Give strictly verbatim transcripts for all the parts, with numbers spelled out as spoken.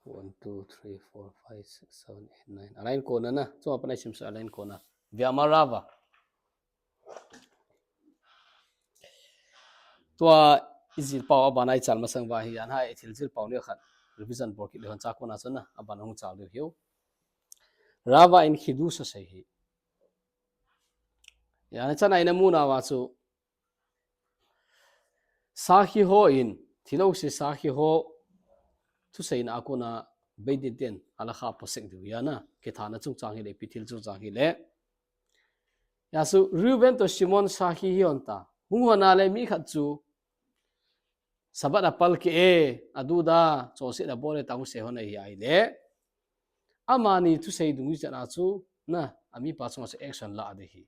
One, two, three, four, five, six, seven, eight, nine. A line kona na. Chunga pana isim sa a line kona. Ve'amar Rava. Tua ijil pau abana ichal masang uva hi, anha ithil jil pau ni khat. Revision bol kit leu hen, chua kona chun na, abana hung chal diu hiu. Rava in khidush asei hi. Ana chana ina muna uva chu. Sakhi ho in, thilou se sakhi ho. Thuseina a kona Beit Din ten, halakha posek diu hi ana. Kithana chungchang hile, ipi thil chungchang hile. Hijeh chun, Reuben to Shimon sakhi hi hon ta. Hung hon a le mi khat chu. Sabbath a pal keh e, aduda, chonset abol e tia hung sei hon ahi ahile. Amani thusei dungjui chan a chu, na, amipa chunga chu action la ding ahi.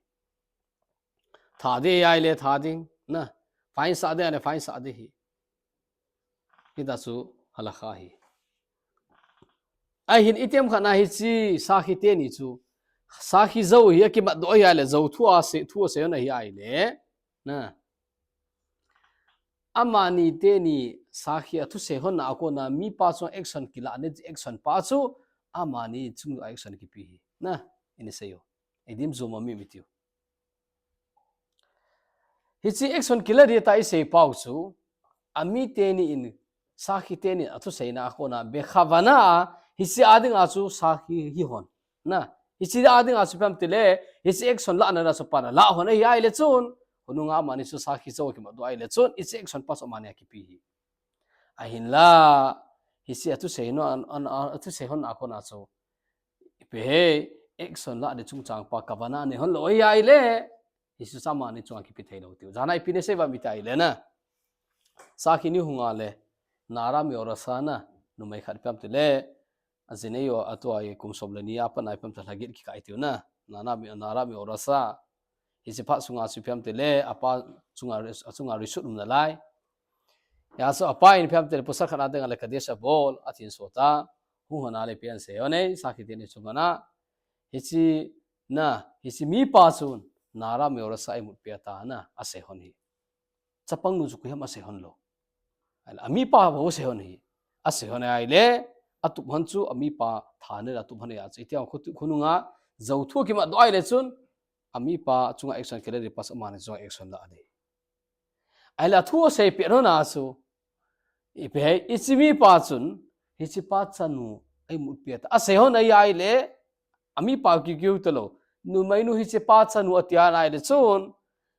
Tha ding ahile tha ding, na, fine sa ding ahile fine sa ding ahi. Hitia chu halakha ahi. Ahin itiham khat na hiche sakhi teni chu. Sakhi jou hi akimat doh ahi ahile, jou thu asei, thu asei hon ahi ahile. Na. Amani teni sakhi a thusei hon na a kona mipa chunga action kila ne, action pa chu amani chunga action kipe ahi. Na, ina sei u. Idim jom a mi mi tiu. Hiche action kila ding tia isei pau chu, ami teni in, sakhi teni a thuseina a kona bekhavana, hiche a dinga chu sakhi hi hon. Na, hiche a dinga chu ipi ham itile, hiche action la na chu pan la hon ahi ahile chun, hunung a amani chu sakhi jou kimat doh ahile chun, hiche action pa chu amani a kipe ahi. Ahinla, hiche a thusei hon, an, an, a thusei hon a kona chu. Ipi ham, action la ding chungchang pa kavana nei hon lou ahi ahile. Hiche chu amani chunga kipe thei lou tiu. Jana ipi nei sei uvam iti ahile na. Sakhi ni hung a le. Na'ara me'orasa na. Numei khat ipi ham itile. Ajinei u a tua hi kum som le ni a pat na ipi ham itile lhaget kikai tiu na. Na'ara me, na'ara me'orasa. Hiche phat sunga chu ipi ham itile. Apa chunga, achunga risut um nalai. Hijeh chun apa in ipi ham itile pasal khat a dinga le Kadesh abol, athin sot a. Hung hon a le ipi asei hon e, sakhi teni chunga na. Hiche na, hiche mipa chun, na'ara me'orasa imut peh ta na, asei hon ahi. Chapang nu chu koi ham asei hon lou. Amipa bou asei hon ahi. Asei hon ahile, atup hon chu, amipa tha nei a atup hon ahi a chu. Itia khu, khonunga, jou thu kimat doh ahile chun, amipa chunga action kila ding pa chu amani chunga action la ding. Ahile athu asei peh hon a chu. Ipi ham, hiche mipa chun, hiche pa chanu, imut peh ta. Asei hon ahi ahile, amipa kikiu talou. Numeinu hiche pa chanu ati hon ahile chun.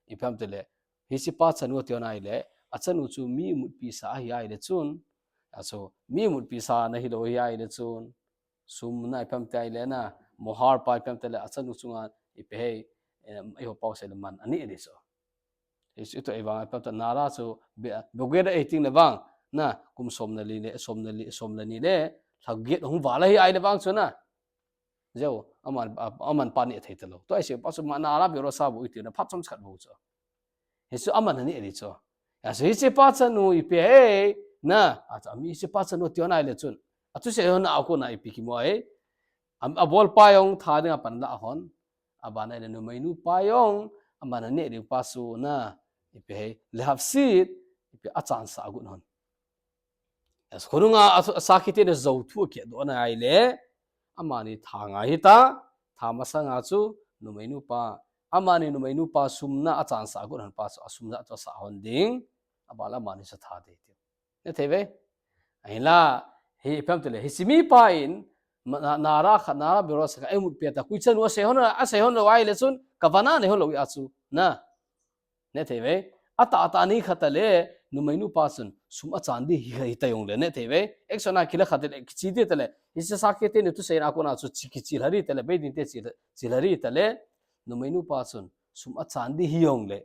Ipi ham itile, hiche pa chanu ati hon ahile, achanu chu mi imut peh sa ahi ahile chun. Achu, mi imut peh sa na hilou ahi ahile chun. Sum na ipi ham iti ahile na, mohar pa ipi ham itile, achanu chunga ipi ham, eh, eiho pau sei le man anei ding chu. Hiche tua ivang ipi ham itile na'ara chu, be, boged a eiting le vang, na, kum som le li le, som le li, som le ni le, lhaget hung val ahi ahile vang chu na. Jeh u, aman, a, aman pa neh thei talou. Tua isei pa chu ma na'ara me'orasa bou iti na phat chomkhat bou chu. Hichu aman aneh ding chu. Hijeh chun hiche pa chanu ipi ham, na, achu ami hiche pa chanu ati hon ahile chun. Athusei hon a kona ipi kimu ham. Am, abol pa jong tha dinga pan la hon. Abana ahile numeinu pa jong, aman aneh ding pa chu na, ipi ham, lehavsid, ipi achansah agot hon. Yes, khonunga a, asakhi teni jou thu akidoh na ahile, amani tha ngai hita, tha masanga chu, numeinu pa, amani numeinu pa sum na achansah agot hon pa chu, asum na chu asah hon ding, abana amani chu tha ding tiu. Neh thei uve? Ahinla, hi ipi ham itile, hiche mipa in, ma, na, na'ara khat, na'ara me'orasa khat, imut peh ta, koi chanu asei hon, asei hon lou ahile chun, kavana nei hon lou ahi chu, na. Neh thei uve? Atah, atah ni khat tale, numeinu pa chun, sum achan ding hi, hita jongle, neh thei uve? Action a kila khat tale, kiche ding tale, hiche sakhi teni thuseina a kona chu, chi, kiche lha ding tale, Beit Din te chi, chi lha ding tale, numeinu pa chun, sum achan ding hi jongle.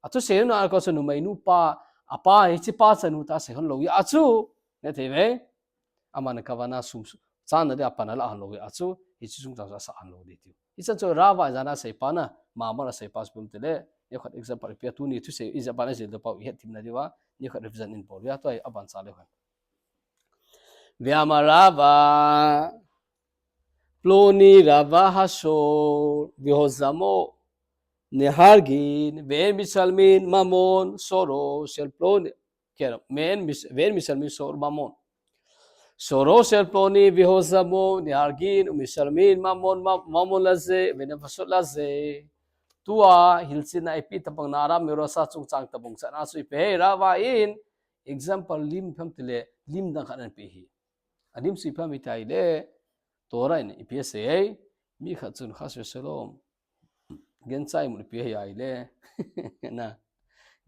Athusei hon a kona chu, numeinu pa, apa, hiche pa chanu tia asei hon lou ahi chu, neh thei uve? Aman kavana sum, sum, channa dia pan ala hon lou ahi chu, hiche chungchang chu asah hon lou ding tiu. Hichan chu Rava jana asei pa na, Mamar a asei pa chu ipi ham itile, nikhat example ipi a tuni thusei, ijat pan a jil doh pau ihet thim na diuva, nikhat revision in bol uva, tua hi aban cha leu hen. Ve'amar Rava, Ploni Rava hashor, vehozamo, nehargin, ve'en mishalmin mamon, shoro, shel Ploni, Kero, ve'en mis-, ve'en mishalmin shor mamon. Sorosh el Ploni, Vehozamot, Nehargin, Umishalmin, Mamon, Ma-, Mamon Lazeh, Venefashot Lazeh. Tua hilchenna ipi tabang na Aram Merosha chungchang tabang chan a chu ipi hei, Rava in example lim ipi ham itile, lim dang khat ana pe hi. Alim chu ipi ham itile, Torah in ipi asei e, mi khat chun chas v'shalom, gancha imut pi ahile, na,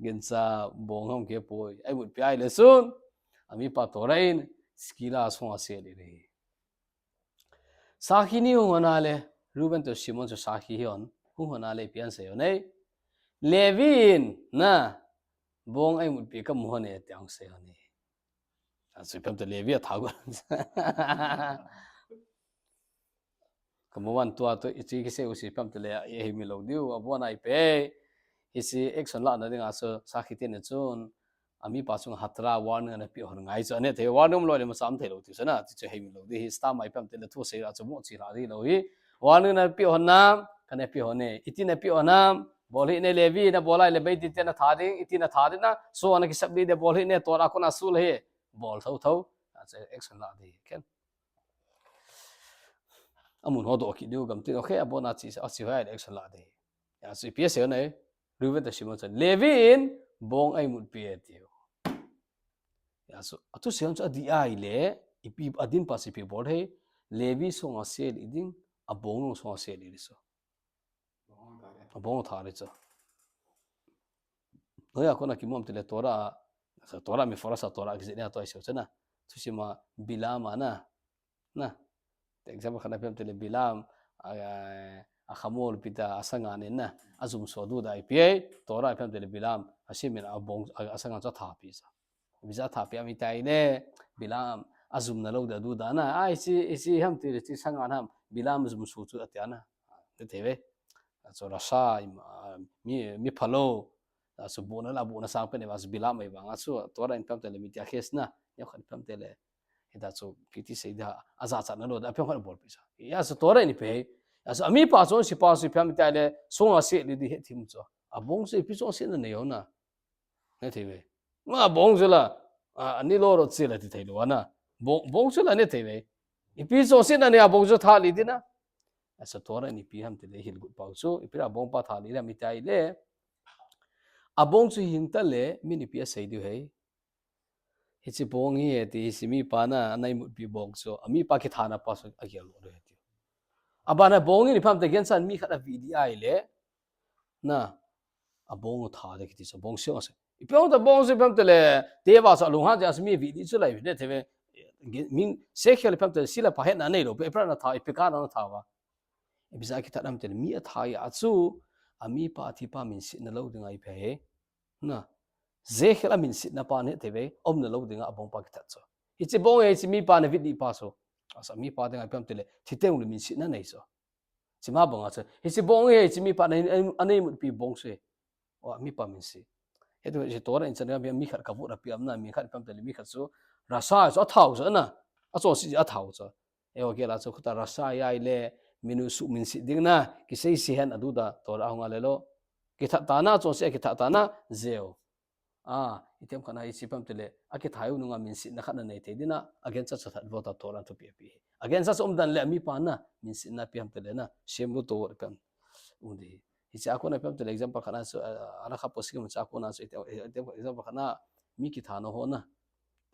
gancha bong ham kipui, a imut pi ahile chun, amipa Torah in skila sunga sel in ahi. Sakhi ni hung hon a le, Reuben toh Shimon chu sakhi hi hon, hung hon a le ipi asei hon e, Levi in, na, bong a imut pi kamu hon e, tia asei hon e. Achu ipi ham itile Levi atha got. Kamu hon tua toh hiche kisei u chu ipi ham itile, iheimil lou diu, abon a ipi, hiche action lahna dinga chu sakhi teni chun, amipa chunga hatara warning ana pe hon ngai chu, ane thei warning umlou le masa um thei lou tiu chu na, ti chu heimil lou di hi, stam a ipi ham itile thu sei la chu mo chi la di lou hi, warning ana pe hon nam, kana pe hon e, iti ana pe hon nam, bol hih in e Levi, nabol a le Beit Din te natha ding, iti natha ding na, so ana kisap di de bol hih in e, Torah a kona sul hi, bol thotho, achu action la di, ken. Amun ho doh kit diu gam tin, okay, abon a chi, achi hoi a le action la di. Achu ipi asei hon e, Reuben toh Shimon chun, Levi in bong a imut pi e tiu. Achu, athusei hon chu adih ahile, ipi adin pa chu ipi bol hei, Levi sunga sel ding, abong sunga sel ding chu. Abong tha ding chu. Hoiya kona kimu ham itile Torah, Torah mi forasa Torah kijih nia toh isei chu na. Thusim a Bilam a na. Na. Example khat na ipi ham itile Bilam, a, a khamol pi ta, asanga nen na. Ajum so du da ipi e, Torah ipi ham itile Bilam, Hashem in abong, a, asanga chu atha pi chu. Ipi jeh a atha pi ham itile, Bilam, ajumna lou da du da na. A, hiche, hiche ham itile, hiche sanga ham, Bilam jum so chu atia na. Te thei ve. Achu rasha, im, a, mi, mi phalou. Achu bohna la, bohna sang pen e, achu Bilam mai vang. Achu Torah in ipi ham itile, mi tia case na. Neo khat ipi ham itile. Hita chu kiti sei da, ajachatna lou da, ipi ham khat bol pi chu. Achu Torah in ipi hei. Achu amipa chu sipa chu ipi ham itile, sunga sel di hethem chu. Abong chu ipi sunga sel na nei hon na. Nethei ve. Ma bong chu la, a, ani lo ro chi la ti thei lou ana. Bong, bong chu la nethei ve. Ipi chu sel na nei abong chu tha li di na. Achu Torah in ipi ham itile hilgot pau chu, ipi a bong pa tha li na mi tai le. Abong chu hing ta le, min ipi asei diu hei. Hiche bong hi e ti, hiche mipa na, ana imut pi bong chu, amipa kithana pa chu agel lou diu hei ti. Abana bong in ipi ham itile gancha mi khat avih di ahile, na, abong tha de kiti chu, bong sel a chu. Ipi ham itile bong chu ipi ham itile, teva chu alung ha ja chu mi vih di chu lai nethei ve, min sekhel ipi ham itile, sila pa hetna nei lou, pe pra na tha, ipi kana tha va. Ipi jeh a kithat ham itile, mi atha a chu, amipa athipa minsetna lou dinga ipi hei. Na, jekhel a minsetna pa nethei ve, umna lou dinga abong pa kithat chu. Hiche bong e, hiche mipa na vih di pa chu. Achu mipa dinga ipi ham itile, thi teng le minsetna nei chu. Chima banga chu. Hiche bong e, hiche mipa na, ana imut pi bong chu. O, mipa minse. Hitu, hiche Torah in chan mi khat kavot api am na, mi khat ipi ham itile, mi khat chu. Rasha chu atha u chu na. Achonse atha u chu. Eiho gel a chu khuta rasha ahile, minu suh minse ding na, kisei se hen adu da, Torah a hung a le lou. Kithat ta na, chonse kithat ta na, jeo. A, ipi ham khat na hiche ipi ham itile, akithai u nunga minsetna khat na nei thei ding na, agancha chu that vo ta Torah in thupi api hi. Agancha chu umdan le amipa na, minsetna ipi ham itile na, sem lou to ipi ham um di hi. Hiche a kona ipi ham itile example khat na chu, a, a, halakha poskim chu a kona chu, ipi, ipi, example khat na, mi kithana ho na.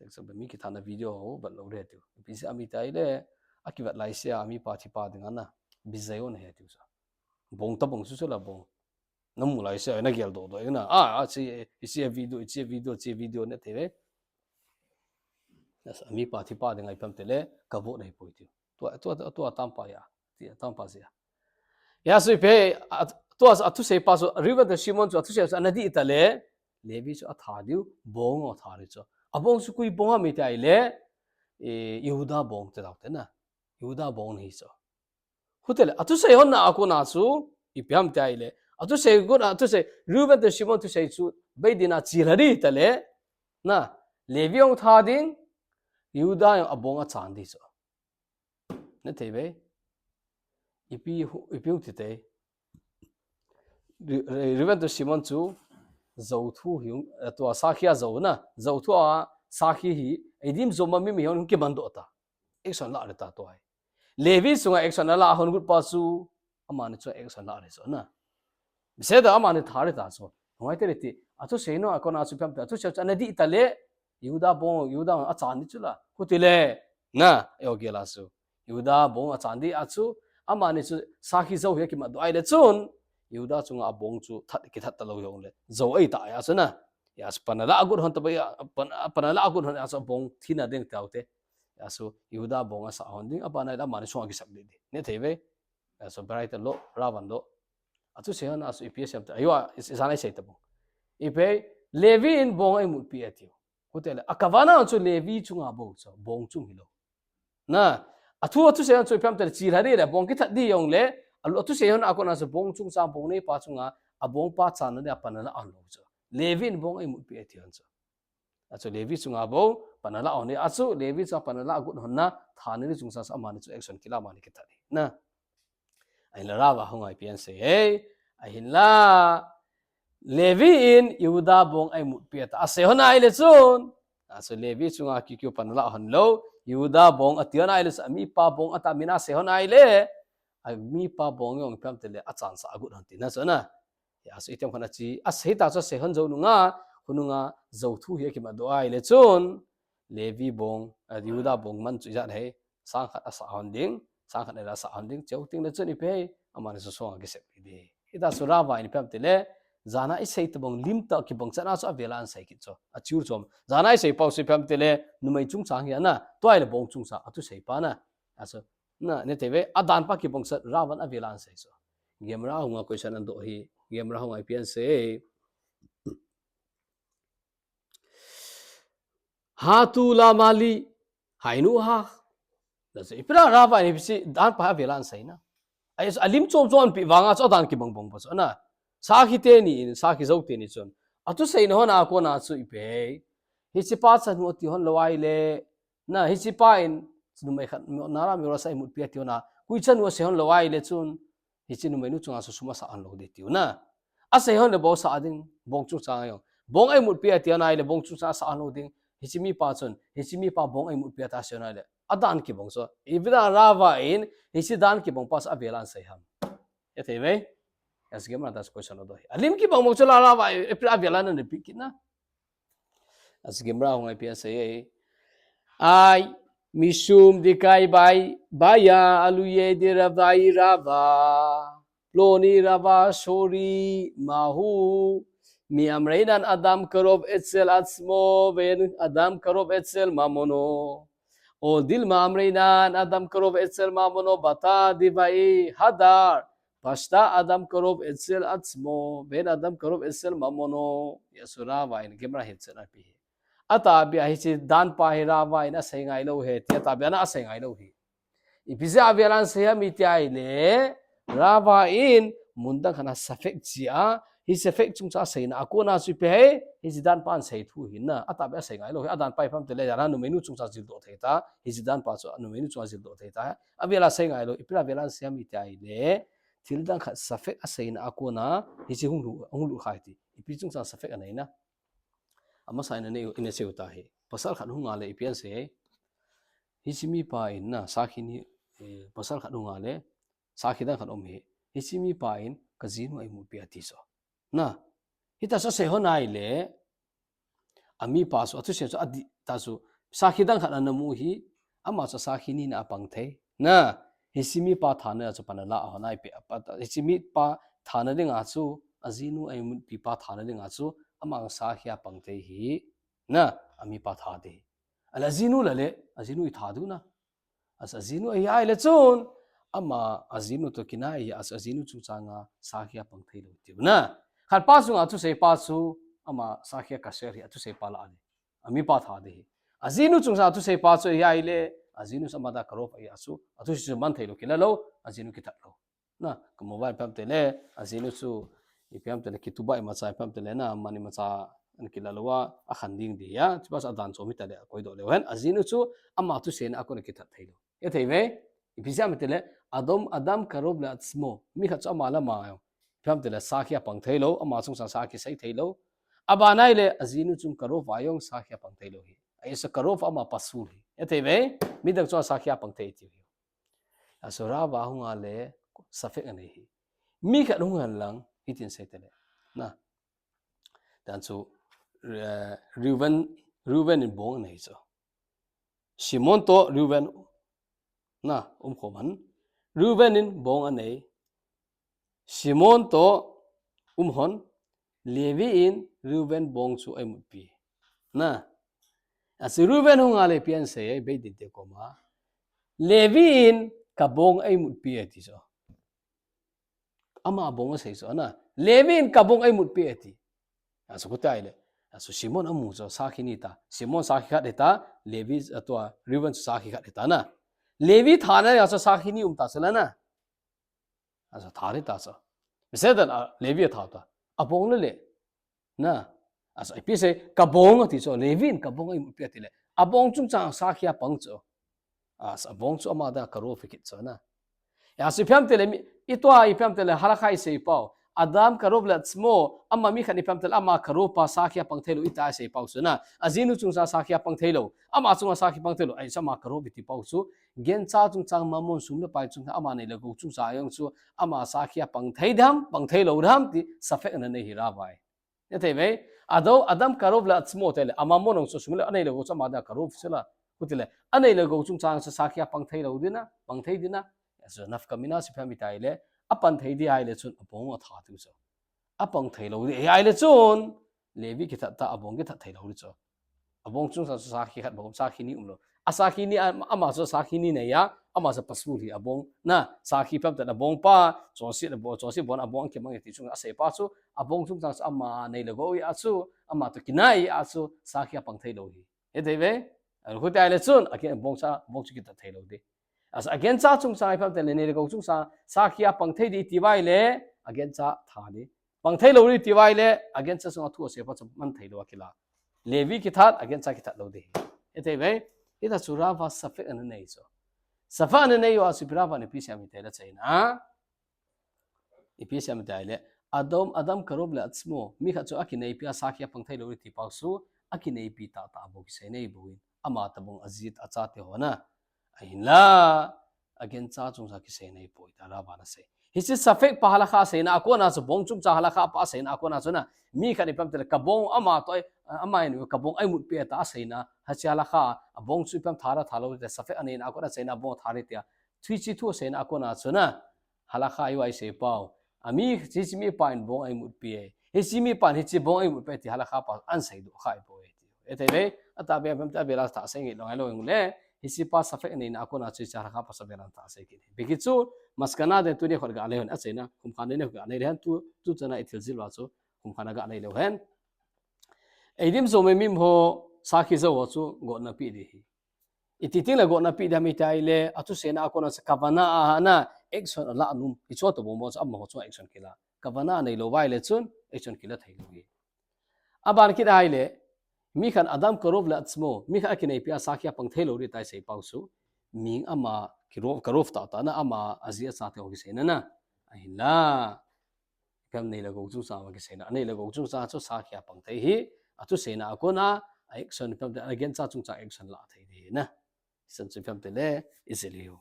Example, mi kithana video ho, bat lou re tiu. Ipi jeh a mi tai le, akivat lai se a, mipa thipa dinga na, bizayon he tiu chu. Bong ta bong chu chu la bong. Namu lai se, nagel doh doh na. A, a, hiche, hiche video, hiche video, hiche video nethei ve. Achu mipa thipa dinga ipi ham itile, kavot nei poi tiu. Tua, tua, tua, tua tampa ya. Ti tampa jeh a. Achu ipi, a, tua athusei pa chu, Reuben toh Shimon chu athusei chu ana dih ta le, Levi chu atha diu, bong atha diu chu. Abong chu koi bong ham itile, e, Yehuda bong ti dau te na. Yehuda bong ahi chu. Hutile, athusei hon na a kona chu, ipi ham itile. Athusei got, athusei, Reuben toh Shimon thusei chu, Beit Din a che lha di ta le, na, Levi hung tha ding, Yehuda jong abong achan di chu. Nethei ve. Ipi hu, ipi u ti te. Re-, re-, Reuben toh Shimon chu, jou thu hi, eh, tua sakhi a jou na, jou thu a, sakhi hi, Edim jom a mi mi hon kimandoh ta. Action la le ta tua hi. Levi chunga action la hon gut pa chu, amani chu action la le chu na. Bise da amani tha le ta chu. Ngai te le ti, a thusei nung a kona chu ipi ham ti le, a thusei chu ana dih ta le, Yehuda bong, Yehuda a chan ni chu la. Khuti le, na, eo gel a chu. Yehuda bong a chan dih a chu, amani chu sakhi jou hi kimandoh a ile chun, Yehuda chunga a bong chu that, kithat ta lou hi ong le. Jou ei ta a chu na. Ya chu pana la agut hon ta ba ya, pana, pana la agut hon a chu bong thina ding tau te. Ya chu Yehuda bong a sa hon ding, abana amani sunga kisak dih ding. Ne thei ve. Ya chu Baraita lo, Ravan lo. A thusei hon a chu ipi a sem ta. Ayo, a, is, is anai sei ta bong. Ipi, Levi in bong a imutpi a tiu. Khuti le, a kavana chu Levi chunga bou chu, bong chung hi lou. Na, a thu a thusei hon chu ipi ham ti le, chilha dih le, bong kithat dih ong le, a lu a thusei hon a kona chu bong chungchang bong neipa chunga, a bongpa channa dia pana la hon lou chu. Levi in bong a imutpi a ti hon chu. A chu Levi chunga bou, pana la hon le, a chu Levi chunga pana la agut hon na, thani ni chungchang sa amani chu action kila amani kithat ni. Na. Ahinla Rava hung a ipi asei e. Ahinla Levi in Yehuda bong a imutpi a ta. Asei hon a ile chun. A chu Levi chunga kikiu pana la hon lou. Yehuda bong ati hon a ile chu, a mipa bong ata min asei hon a ile. A mipa bong jong ipi ham ti le, a chan sa agut hon tina chu na. Ya chu itiham khat a chi, asei ta chu asei hon jou nunga, khu nunga jou thu hi kimandoh a ile chun. Levi bong, a, Yehuda bong man chu ijat hei. Sang khat a sa hon ding, sang khat a la sa hon ding, cheu ting le chun ipi, amani chu sunga kisep ding. Hita chu Rava in ipi ham ti le, jana isei ta bong lim ta kibang chan a chu avel a asei kit chu. A chu chom. Jana isei pau chu ipi ham ti le, numei chungchang hi ana, tua ile bong chungchang, a thusei pa na. A chu, na, ne thei ve, a dan pa kibang chan, Ravan avel a asei chu. Gemara hung a question an doh hi, Gemara hung a ipi asei. Hatu lamali, hainu ha. Na chu ipi la Rava in ipi chi dan pa avel a asei na. Ai, a lim chom chom pi vanga chu a dan kibang bang pa chu na. Sakhi teni in, sakhi jou teni chun. A thusei na hon a kona chu ipi. Hiche pa chanu ati hon lou a ile. Na, hiche pa in, numei khat, na la mi ro sa imutpi a ti hon a. Koi chanu asei hon lou a ile chun. Hiche numei nu chunga chu sum asa hon lou ding tiu na. Asei hon le bong sa ding, bong chungchang a jong. Bong a imutpi a ti hon a ile bong chungchang asa hon lou ding. Hiche mipa chun, hiche mipa bong a imutpi a ta asei hon a ile. A dan kibang chu. Ipi la Rava in, hiche dan kibang pa chu avel a asei ham. Ya thei ve? Ya chu Gemara ta chu question lo doh. A lim kibang bang chu la Rava, ipi la avel a ana repeat kit na. A chu Gemara hung a ipi asei e. Ai, mishum dikai bai, baya aluye de Ravai Rava. Ploni Rava shori mahu. Mi amreinan adam karov etzel atzmo, ven adam karov etzel mamono. O dilma amreinan adam karov etzel mamono bata divai hadar. Pashta adam karov etzel atzmo, ven adam karov etzel mamono. Ya chu Rava in Gemara hi chen api hi. Atabia hiche dan pa hi Rava in asei ngai lou he, ti atabia na asei ngai lou hi. Ipi jeh a avel a asei ham iti a ile, Rava in mun dang khat a safek chi a, hi safek chungchang aseina a kona chu ipi he, hiche dan pa asei thu hi na, atabia asei ngai lou hi, a dan pa ipi ham ti le, jana numei nu chungchang jil doh thei ta, hiche dan pa chu numei nu chungchang jil doh thei ta, avel a asei ngai lou, ipi la avel a asei ham iti a ile, thil dang khat safek aseina a kona, hiche hung lu, hung lu khai ti, ipi chungchang safek anei na. Amasa in ana, ana sei u ta hi. Pasal khat hung a le ipi asei. Hiche mipa in na, sakhi ni, eh, pasal khat hung a le, sakhi dang khat um hi. Hiche mipa in, kajinu a imutpi a ti chu. Na, hita chu asei hon a ile, a mipa chu, a thusei chu adih ta chu, sakhi dang khat ana mu hi, ama chu sakhi ni na apang thei. Na, hiche mipa thana chu pana la hon a ipi, hiche mipa thana dinga chu, ajinu a imutpi pa thana dinga chu, ama sakhi a pang thei hi. Na, a mipa tha ding. Ahile ajinu la le, ajinu i tha diu na. Achu ajinu ahi a ile chun, ama ajinu toh kinai ahi, achu ajinu chungchang a sakhi a pang thei lou tiu na. Khat pa chunga thusei pa chu, ama sakhi a kasher hi a thusei pa la a le. A mipa tha ding hi. Ajinu chungchang a thusei pa chu ahi a ile, ajinu chu ama da karov ahi a chu, a thusei chu man thei lou kila lou, ajinu kithat lou. Na, ka mobile ipi ham ti le, ajinu chu, ipi ham ti le, ketubah imacha ipi ham ti le, na, man imacha, ana kila lou a, akhan ding ding a, chupa chu adan chom hita le, akoi doh leu hen, ajinu chu, ama thuseina a kona kithat thei lou. Ya thei ve, ipi jeh ham ti le, adam, adam karov le atzmo, mi khat chu ama le ama jong, ipi ham ti le, sakhi a pang thei lou, ama chungchang sakhi sei thei lou. Abana ile, ajinu chung karov a jong sakhi a pang thei lou hi. Ahi sa karov ama pasul hi. Ete ve, midang chu asakhi apang thei tiu hi. Aso Rava hung a le safek anei hi. Mi khat hung hen lang, hitin sei tele. Na. Dan chu, eh, Reuven, Reuven in bong anei chu. Simon to Reuven, na, um khoman. Reuven in bong anei. Simon to um hon, Levi in Reuven bong chu aimutpi. Na. Aso Reuven hung a le pian sei, Beit Din te koma. Levi in kabong aimutpi ati chu. Ama bong asei chu, na. Levi in kabong aimutpi ati. Aso khuti ai le. Aso Simon amu chu sakhi ni ta. Simon sakhi khat hita, Levi, atua, Reuven chu sakhi khat hita na. Levi thana aso sakhi ni um ta chu la na. Aso tha hita chu. Misedan a Levi tha ta. Abong le le. Na. Aso ipi sei kabong ati chu. Levi in kabong aimutpi ati le. Abong chungchang sakhi apang chu. Aso abong chu ama da karov kit chu na. Aso ipi ham tele mi, itua ipi ham tele halakha isei pau. Adam karov le atzmo, ama mi khat ipi ham tele ama karov pa sakhi apang thei lou ita isei pau chu na. Ajinu chungchang sakhi apang thei lou. Ama chunga sakhi pang thei lou. Ahi sa ama karov iti pau chu. Gancha chungchang mammon sum le pai chungchang ama nei le gou chungchang jong chu. Ama sakhi apang thei dem, pang thei lou dem ti safek ana nei hi Rava in. Ete ve, ado, Adam karov le atzmo tele, ama mammon jong chu sum le anei le gou chu ama da karov chu la. Khuti le, anei le gou chungchang chu sakhi apang thei lou ding na, pang thei ding na. Aso nafka mina si pha mi tai le, apang thei di ai le chun abong atha tiu chu. Apang thei lou di ai le chun, Levi kithat ta abong kithat thei lou di chu. Abong chungchang chu sakhi khat bou, sakhi ni um lou. Asakhi ni, am-, ama chu sakhi ni nei a, ama chu pasul hi abong. Na, sakhi pam tan abong pa, chonset abong, chonset bon abong kimang ti chung asei pa chu, abong chungchang chu ama nei le gou a chu, ama to kinai a chu, sakhi apang thei lou hi. He thei ve? Aru khu tai le chun, again abong cha, abong chu kithat thei lou di. Aso again cha chungchang pam tan le nei le gou chungchang, sakhi apang thei di ti vai le, again cha tha di. Pang thei lou di ti vai le, again cha chunga thu asei pa chu man thei lou a kila. Levi kithat, again cha kithat lou di. He thei ve? Hita chu Rava safek ana nei chu. Safek ana nei u a chu ipi Rava in ipi sei mi te le chai na. Ipi sei mi tai le. Adam, Adam karov le atzmo. Mi khat chu akineipi a sakhi apang thei lou di ti pau chu. Akineipi tah tah bou kisei nei bou in. Ama tabang aji acha te ho na. Ahinla. Again cha chungchang kisei nei poi ta Rava in asei. Hiche safek pa halakha aseina a kona chu bong chungchang halakha pa aseina a kona chu na. Mi khat in ipi ham tele kabong ama to ai, ama in kabong aimutpi ta aseina. Hiche halakha abong chu ipi ham tha ra tha lou te safek aneina a kona aseina abong tha re tia. Hiche thu aseina a kona chu na. Halakha iva isei pau. Ami hiche mipa in bong aimutpi e. Hiche mipa in hiche bong aimutpi ti halakha pa ana seidoh kha i poi. He thei ve, ata be pam ta be la ta sei nge lou ngai lou le. Hiche pa safek aneina a kona chu cha halakha pa sa be la ta sei kit. Biki chu, maskana de tu ni khot ga le hon aseina, khumkhana de ni khot ga nei le hon tu, tu chana ithil jil va chu, khumkhana ga nei le hon. Eidim zo me mim ho, sakhi zo ho chu, gotna pe di hi. Iti ting le gotna pe di ham itai le, athuseina a kona sa kavana a hana, action ala num, hichu to bong bong chu, ama ho chu action kila. Kavana nei lou vai le chun, action kila thei lou hi. Aban kit ai le, mi khat Adam karov le atzmo, mi khat akineipi a sakhi apang thei lou di tai sei pau chu, mi ama karov, karov tah tah na ama aji acha te ho kiseina na. Ahinla, ipi ham nei le gou chungchang kiseina, nei le gou chungchang chu sakhi apang thei hi, athuseina a kona, action ipi ham te, again cha chungchang action la thei di na. Chan chu ipi ham tele, ijil u.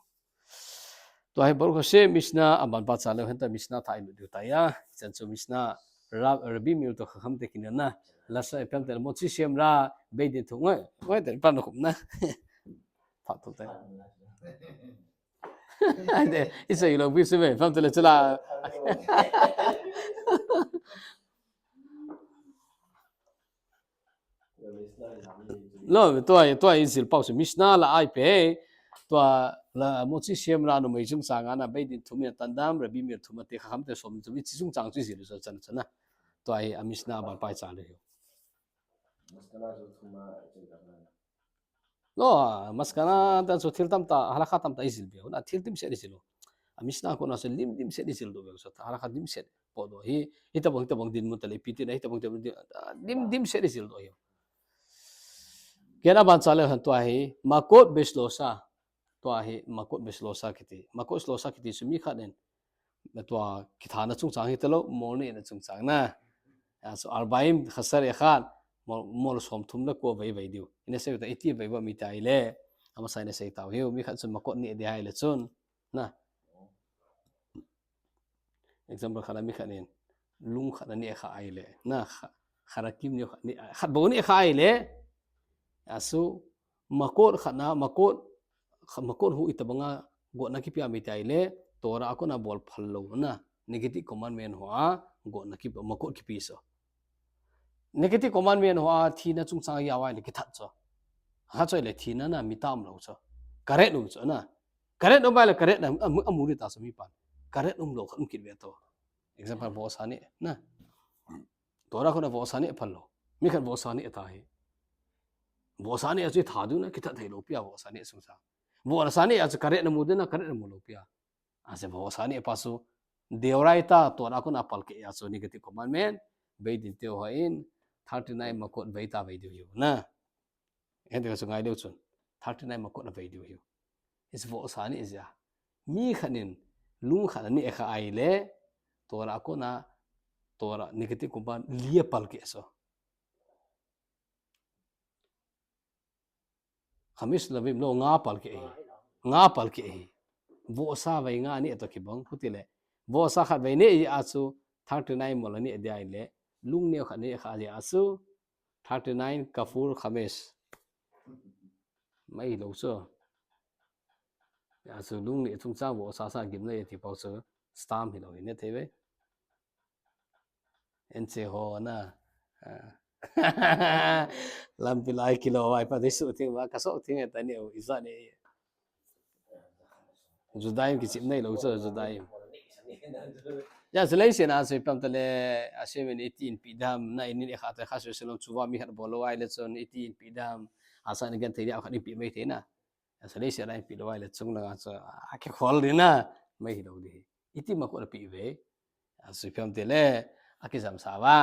Tua hi Baruch Hashem Mishnah aban pa cha leu hen ta Mishnah tha ilut diu tai a. Chan chu Mishnah Ra-, Rabbi Meir to Chacham te kinel na. Lasa ipi ham tele Motzi Shem Ra Beit Din thu ngoi, ngoi te pan khum na. Phat tu te. Ai de, isei lou bi su me, ipi ham tele chula. Lo, tua, tua ijil pau chu Mishnah la ai pe. Tua la Motzi Shem Ra numei chungchang a na Beit Din thum in tan dam, Rabbi Meir thum a te Chacham te som thum in chungchang chu ijil chu chan chan na. Tua hi a Mishnah aban pa cha le. Lo, maskana ta chu thil tamtah, halakha tamtah ijil be. Na thil dimset ijil u. A Mishnah kona chu lim dimset ijil doh be. Chu halakha dimset podoh hi, hitabang, hitabang dinmun tale ipi ti na, hitabang, hitabang din, lim dimset ijil doh hi. Ken aban cha le hen tua hi, Makot Beshlosha. Tua hi, Makot Beshlosha kiti. Makot Shlosha kiti chu mi khat in. Na tua kithana chungchang hi talou, molna chungchang na. Ya, so Arbaim Chaser Echad. mol, mol som thum le ko vei vei diu. Ina sei ta iti vei va mi tai le. Amasa ina sei tau hiu. Mi khat chun makot ni di hai le chun. Na. Example khat a mi khat in. Lung khat a ni kha ai le. Na kha, khat a kim ni kha ni, khat bo ni kha ai le. Asu makot khat na, makot, kha-, makot hu itabanga gotna kipi a mi tai le. Torah a kona bol phal lo na. Negative commandment ho a gotna kipi, makot kipi so. Negative commandment ho a thina chungchang a vai le kithat cho. Ha choi le thina na mi tam lo cho. Karet um cho na. Karet um vai le karet na amu, amu ri ta so mi pan. Karet um lo khat um kit ve to. Example, vohsa ni na. Torah kona vohsa ni phal lo. Mi khat vohsa ni ta hi. Vohsa ni a chu tha du na kithat thei lo pia vohsa ni sungsa. Vohsa ni a chu karet na mu de na karet na mu lo pia. Ase vohsa ni pa su. Deoraita Torah kona pal ke ya su negative commandment. Beit Din te ho in thirty nine makot vei ta vei diu hiu na. Hiti ka su ngai diu chun. Thirty nine makot na vei diu hiu. Is vohsa ni is ya. Mi khat in lung khat ni e kha ai le. Torah kona Torah negative commandment li a pal ke so. Khamis lavim lo nga pal ke hi. Nga pal ke hi. Vohsa vei nga ni to kibang huti le. Vohsa khat vei ni a chu thirty nine mol ni dia le. Lung ni khat ni kha dia chu thirty nine kafur khamis. Mai lo so. Ya chu lung ni chungchang vohsa sa gim na ti pau chu stam hi lo hi ne thei ve. En che ho na. Ah. Lampi lai kilo vai pa dei su thing va ka so thing ta ni u iza ni. Judaim kichim nei lo cho Judaim. Ya selai se na se pam ta le a se men itin pi dam na inin e kha ta kha se se lo chu va mi khat bol lo ai le chon itin pi dam. Asa ni gan thei dia khat ni pi mai thei na. Asa lei sia lai pi lo ai le chung langa chu a kikhol di na. Mai hi lo di. Iti makot a pi ve. Asu phiam te le. A kijam sa va.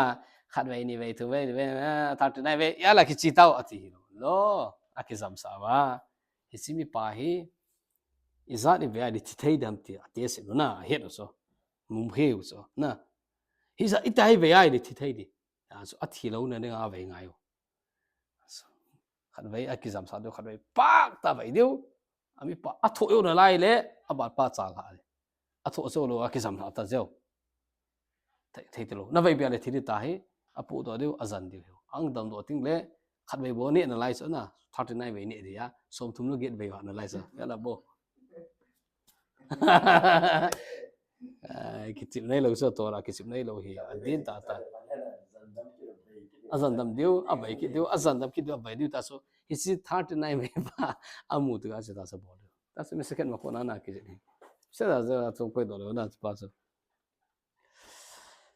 Khat vei ni vei thu vei ni vei. A, thirty nine vei. Ya la kichi tau a ti hi lo. Lo. A kijam sa va. Hi si mi pa hi. Izat i vei ai di thi thei dam ti. A te se lo na. A het lo so. Mum he lo so. Na. Hi za i tai vei ai di thi thei di. Asu a thi lo na ding a vei ngai lo. Khat vei a kijam sa diu, khat vei pak ta vei diu. Ami pa a tho yo na lai le, a bat pa cha la le. A tho so lo a kijam la ta jeo. Thei, thei te lo. Na vei bia le thi di ta hi, a pu do diu, a zan diu. Ang dam do ting le, khat vei bo ne na lai so na, thirty nine vei ne dia, som thum lo get vei wa na lai so. Ya la bo. Ai, kichim nei lo so Torah, kichim nei lo hi, a din ta ta. A zan dam diu, a vei kit diu, a zan dam kit diu, a vei diu ta so. Hi si thirty nine vei pa, a mu tu a si ta so bol diu. Ta so mi second ma ko na na ki ni. Se da za chung koi do lo na pa so.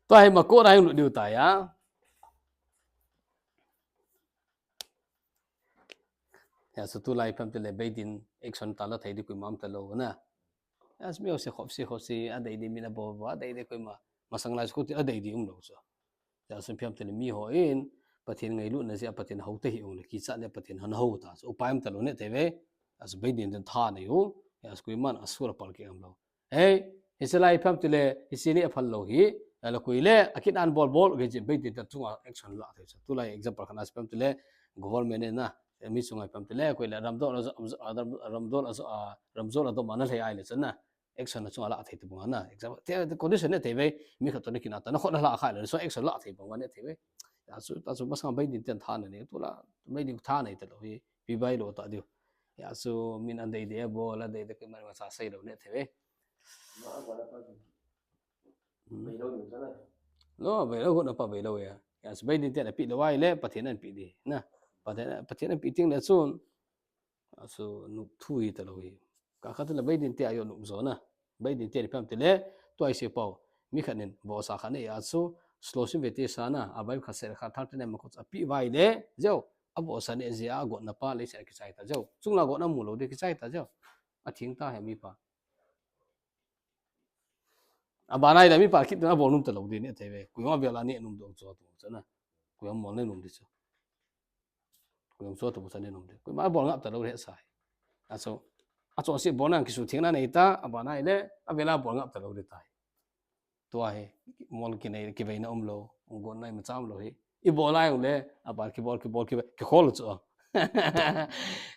Tua hi ma ko na yung lu diu ta ya. Ya, so tulai pam te le Beit Din action ta la thei di koima um ta lo na. Ya, so mi ho se khop se khop se a dei di mi na bo bo a dei di koima masang lai so ti a dei di um lo so. Ya, so phiam te le mi ho in Pathen ngailut na jeh a Pathen hou te hi ung le kicha le Pathen han hou ta. So upai um ta lo ne te ve. Ya, so Beit Din den tha nei u. Ya, so koiman a sur a pal ke um lo. Hei, hi se lai pham ti le, hi se ni a phal lo hi, a la koi le, a kit an bol bol, ke jin Beit Din ta chunga action la thei sa. Tulai example khat a pham ti le, government ne na, mi chunga pham ti le, koi le ram dol a zo, ram, ram dol a zo, a, ram dol a dom a na lhei ai le chun na, action na chunga la thei ti bang na, example, te, te condition ne thei ve, mi khat to ne kin a ta, na khot na la khai le, so action la thei bang ne thei ve. Ya su, ta su masang Beit Din ten tha na ne, tu la, Beit Din tha na i ta lo hi, pi bai lo ta diu. Ya su, min an dei de bol, a dei de koi man ma sa sei lo ne thei ve. Lo, vei lo, got na pa vei lo ya. Ya, so Beit Din ten a pi lo ai le, Pathen an pi di. Na, Pathen, Pathen an pi ting le chun. Asu, nup thu hi ta lo hi. Ka khat le Beit Din te a yo nup zo na. Beit Din te ni pam te le, tua i se pau. Mi khat nin, vohsa khat ne ya su, shloshim vete shana, a bai khat se khat thirty nine makot a pi vai le, jeo. A vohsa ne jeh a got na pa le se a kichai ta jeo. Chung la got na mu lo de kichai ta jeo. A thing ta he mi pa. A banai le mi pa kit na bol num ta lo di ne thei ve. Koima vela ne num do cho tu cho na. Koima mol ne num di cho. Koima cho tu cha ne num di. Koima bol ngap ta lo re sai. A so. A cho si bol nang kisu thing na nei ta, a banai le, a vela bol ngap ta lo di tai. Tua hi, mol ki nei ki vei na um lo, ung gon nai ma cham lo hi. Ibol lai le, aban kibol, kibol, kibol, kikhol chu.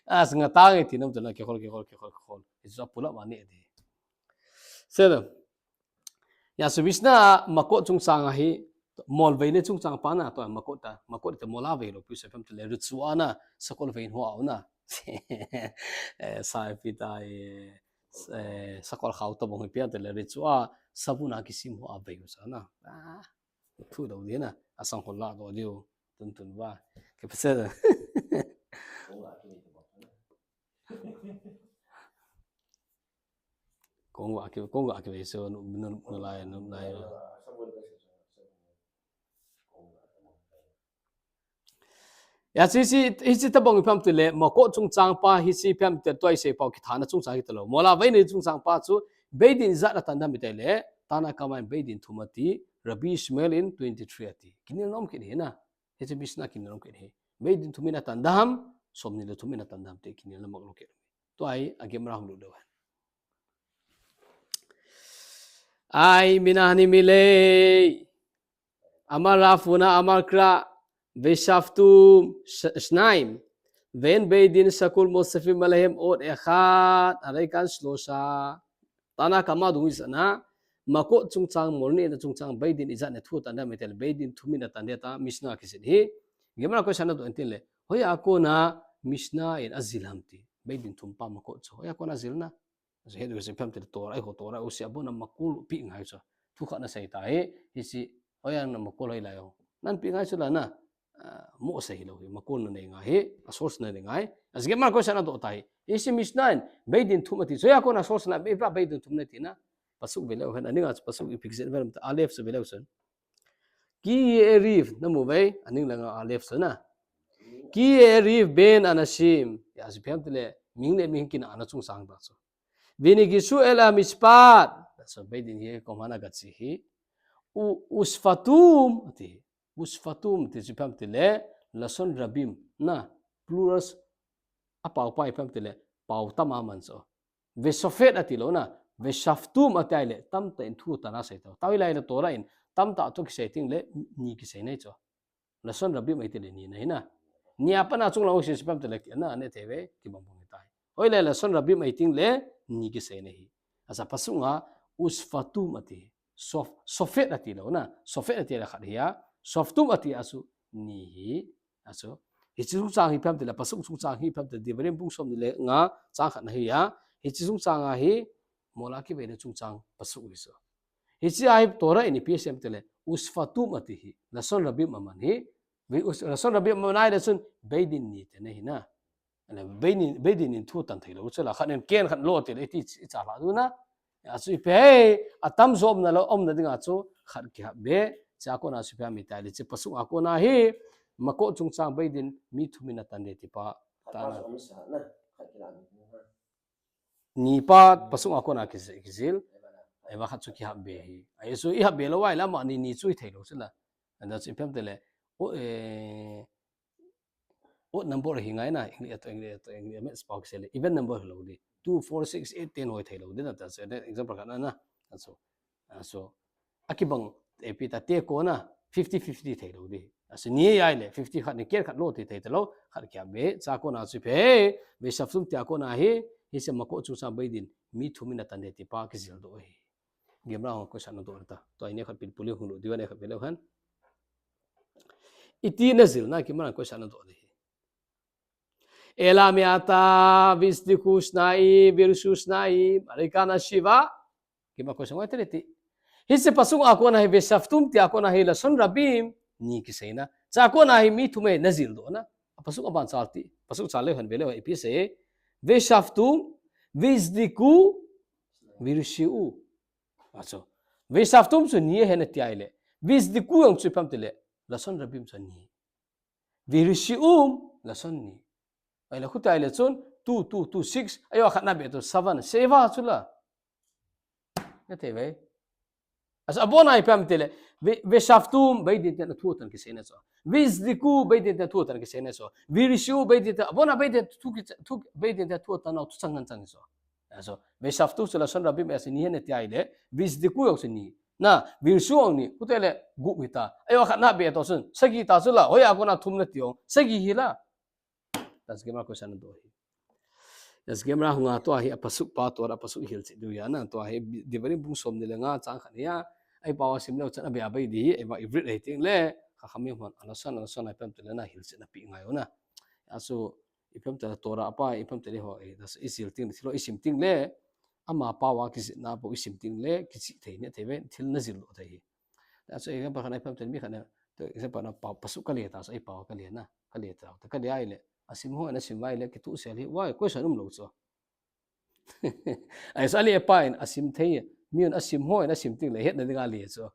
As nga tang e ti nom chu na, kikhol, kikhol, kikhol, kikhol. Hichu pull up mani di. Sir. Hiche Mishnah Makot chungchang ahi, mol veina chungchang pa na, tua Makot ta, Makot ta mol a vei lou, pi se pem te le, ritsu ana, sakol vein ho au na. Eh, sai pi ta, eh, eh, sakol khau to bong hi pia te le, ritsu a, sabun a kisim ho a vei u sa na. Ah, thu dau di na, asang khol la do diu, tun tun va. Ke pese. Kong va ki, kong va ki ve so, nu, nu, nu lai, nu lai. Hiche, hiche, hiche tabang pem te le, Makot chungchang pa, hiche pem te tua isei pau kithana chungchang hi ta lou. Mol a veina chungchang pa chu, Beit Din ijat a tandam ite le, Tana Kama in Beit Din thum ati, Rabbi Ishmael in twenty-three ati. Kinel nom kit hi na. Hiche Mishnah kinel nom kit hi. Beit Din thum in a tandam, som ni le thum in a tandam te kinel nom lou kit. Tua hi, a Gemara hung lut leu hen. Ai, mina ni milei. Amar Rav Huna, Amar Kra, Veshaftum sh-, Shnaim, Ve'en Beit Din Shakul Mosefim Alehem Od Echad, Areikan Shlosha. Tana Kama dung ijat na, Makot chungchang, mol neina chungchang, Beit Din ijat na thu tandam ite le, Beit Din thum in a tandam ta, Mishnah kisit hi. Gemara koi sana do entin le, hoiya kona Mishnah in ajil ham ti, Beit Din thum pa Makot chu, hoiya kona ajil na. Hiche het u se pem te le Torah, eiho Torah u se abon a makol pi ngai chu. Thu khat na sei ta hi, hiche, hoiya na makol hoi lai o. Nan pi ngai chu la na, ah, mo sei hi lou hi, makol na nei ngai hi, a source na nei ngai. Hiche Gemara koi sana do ta hi. Hiche Mishnah in, Beit Din thum ati, hoiya kona source na, Beit, Beit Din thum na ti na. Pasuk ve leu hen, aning a chu pasuk i pick zen ve leu, Aleph chu ve leu chun. Ki Eriv, na mu ve, aning langa Aleph chu na. Ki Eriv ben anashim, ya si pem te le, mihing le mihing kina ana chungchang ta chu. Vinigisu el hamishpat. So, Beit Din hi, komana gachi hi. U, usfatum, ati. Usfatum, ti si pem te le, lashon rabim, na, plurals, a pau pai pem te le, pau tam a man so. Veshofet ati lou na, veshaftum ati ai le, tamtah in thu tana sei ta. Tua hilai le Torah in, tamtah thu kisei ting le, ni kisei nei chu. Lashon rabim ai te le ni na hi na. Ni a pana chung lau si pem te le, na, ne te ve, kibang bang tai. Hoilai lashon rabim ai ting le, ni kisei nei hi. Asa pasuk nga, usfatum ati. Sof-, sofet ati lou na. Sofet ati le khat hi a. Softum ati a chu ni hi. A chu. Hiche chungchang hi pem te le, pasuk chungchang hi pem te, Devarim bung som ni le nga chang khat na hi a. Hiche chungchang a hi, mol a kiveina chungchang pasuk hi chu. Hiche a hi Torah in ipi asei em te le, usfatum ati hi. Lashon rabim aman hi. Vi us-, lashon rabim aman ai le chun, Beit Din ni te na hi na. Ana Beit Din, Beit Din in thu tan thei lou chu la, khat nen ken khat lo ti le ti i cha la du na. A chu ipi hi, atam jo umna lou, umna dinga chu khat kihap be, cha kona chu ipi ham iti le, hiche pasuk a kona hi, Makot chungchang Beit Din mi thum in atan de ti pa, ta na. Ni pa pasuk a kona ki, kijil, eiva khat chu kihap be hi. Ai chu i hap be lou ai la ma ni, ni chu i thei lou chu la. Ana chu ipi ham te le, o, eh, odd number hi ngai na, English to, English to, English maths pau kisei le, even number hi lou di. Two, four, six, eight, ten hoi thei lou di na ta, so, example khat na na. A so, a kibang, eh, ipi ta te kona, fifty fifty thei lou di. A so, ni ai le, fifty khat ni ken khat lo ti thei ta lou, khat kihap be, cha kona chu ipi, veshaftum ti a kona hi, hiche Makot chungchang Beit Din, mi thum in atan de ti pa kijil doh hi. Gemara hung koi sana doh ta. Tua hi ne khat pil puli hung lo di va ne khat pil leu hen. Iti na jil na Gemara koi sana doh di. Ela me'ata vizdiku shnaim virshu shnaim, Areikan ashiva. Gemara koi sana ti le ti. Hiche pasuk a kona hi veshaftum ti a kona hi lashon rabim ni kisei na. Cha kona hi mi thum e na jil doh na. Pasuk aban chal ti. Pasuk chal leu hen ve leu ipi asei. Veshaftum vizdiku virshu. A chu. Veshaftum chu ni ahi na ti ai le. Vizdiku jong chu ipi ham ti le. Lashon rabim chu ni. Virshu, lashon ni. Ai le khuti ai le chun, two, two, two, six. Ai a khat na be to, seven. Seva chu la. Na te ve. A so abon a ipi ham ti le. Ve, veshaftum, Beit Din te na thu tan kisei na chu. Vizdiku, Beit Din te thu tan kisei na chu. Virshu, Beit Din te, abon a Beit Din thu ki, thu, Beit Din te thu tan na thu chang ngan chang chu. A so, veshaftum chu lashon rabim a chu ni ahi na ti ai le, vizdiku jong chu ni. Na, vilsu ang ni, kute le, gup hita. Ayo khat na be to sun, sagi ta chu la, hoiya kona thum nati ong, sagi hi la. That's Gemara question do hi. That's Gemara hunga tua hi apasuk pa tua apasuk hilchet diu ya na, tua hi Devarim bung som ni le nga chang khat ni ya. Ai pa wa sim le chan a be a bai di hi, ai ba ivrit ai ting le, ka khami hon, alasan, alasan ai pem te le na hilchet na pi ngai na. Asu, ipem te Torah pa, ipem te le ho, eh, das isil ting, thilo isim ting le, ama pa wa kisit na po isim ting le, kisit thei ne thei ve, thil na zil lo thei hi. That's why example khat na ipem te mi khat na, to example na pa, pasuk ka le ta, so ai pa wa ka le na, ka le ta, ta ka le ai le, asim ho, na sim vai le, kitu sel hi, why, question um lo chu. Ai sa le pa in, asim thei, mi un asim ho, na sim ting le, het na ding a le chu.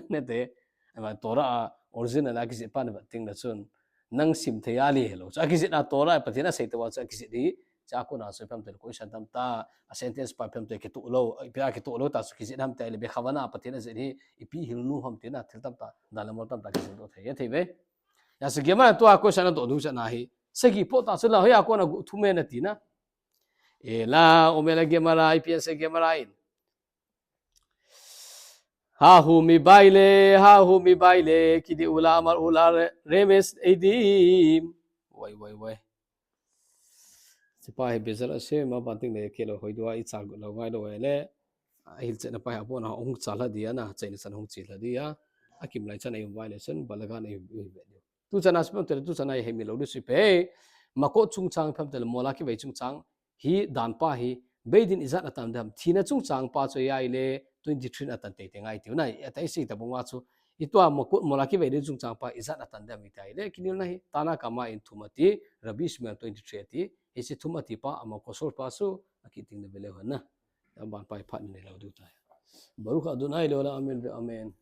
Ne te, ama Torah a, original a kisit pa na ba ting na chun, nang sim thei a le lo. Chu a kisit na Torah, Pathen a sei te wa chu a kisit di, cha ko na so pem te question tam ta, a sentence pa pem te kitu lo, pia kitu lo ta so kisit ham te le be khavana Pathen a zet hi, ipi hil nu ham te na, thil tam ta, da le mol tam ta kisit do thei, thei ve. Ya se Gemara tua question a do du cha na hi. Sagi po ta so la hoiya kona gu thum e na ti na. Ela, omela Gemara, ipi ase Gemara in. Hahu mi baile, hahu mi baile, kidi ula amar ula re-, remes eidim. Wai, wai, wai. Sipa hi bezar ase, ma banting le kelo hoi dua i chal lo ngai lo le. Ahil chena pa ha pona hung chal ha dia na, chena san hung chil ha dia. Akim lai chan ai um vai le san, balagan ai um, um ve dia. Tu chana sipam tele, tu chana hi mi lo du sipe. Mako chungchang pam tele, mola kivei chungchang. Hi dan pa hi, Beit Din ijat atan dem. Thina chungchang pa chu ai le, twenty-three atan tei tei ngai tiu na. Ata isi ta bung wa chu. Itua mako mola kivei din chungchang pa ijat atan dem itai le. Kinil na hi, Tana Kama in thum ati, Rabbi Ishmael twenty-three ati. Isi thum ati pa, ama kosol pa su, akiting na bele hon na. Aban pa hi phat ni lo du tai. Baruch Adonai leolam, amen ve amen.